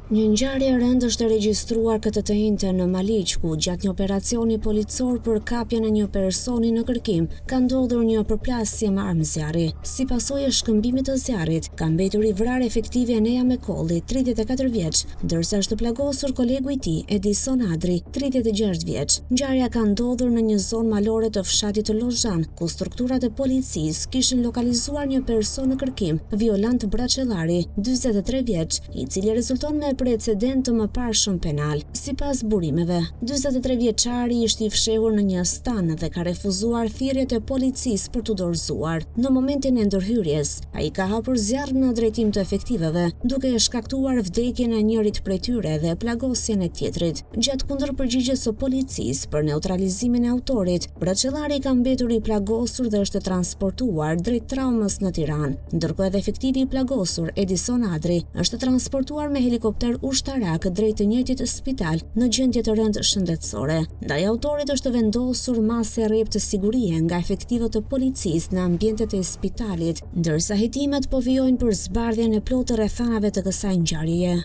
Një ngjarje e rëndë është regjistruar këtë të enjte në Maliq, ku gjatë një operacioni policor për kapjen e një personi në kërkim, ka ndodhur një përplasje me armë zjarri. Si pasojë e shkëmbimit të zjarrit, ka mbetur i vrarë efektivi Enea Mekolli, 34 vjeç, ndërsa është plagosur kolegu i tij, Edison Adri, 36 vjeç. Ngjarja ka ndodhur në një zonë malore të fshatit Lozhan, ku strukturat e policisë kishin lokalizuar një person në kërkim, Violant Braçellari, 43 vjeç, i cili rezulton me precedentë të mëparshëm penal. Sipas burimeve, 43 vjeçari ishte i fshehur në një stan dhe ka refuzuar thirrjet e policisë për t'u dorëzuar. Në momentin e ndërhyrjes, ai ka hapur zjarr në drejtim të efektivëve, duke shkaktuar vdekjen e njërit prej tyre dhe plagosjen e tjetrit. Gjatë kundërpërgjigjes së policisë për neutralizimin e autorit, Braçellari ka mbetur i plagosur dhe është transportuar drejt traumës në Tiranë. Ndërkohë edhe efektivi i plagosur, Edison Adri, është transportuar me helikopter ushtarak drejt të njëjtit spital në gjendje të rëndë shëndetësore. Ndaj autorit është vendosur masë e rreptë sigurie nga efektivët e policisë në ambientet e spitalit, ndërsa hetimet po vijojnë për zbardhjen e plotë të rrethanave të kësaj ngjarjeje.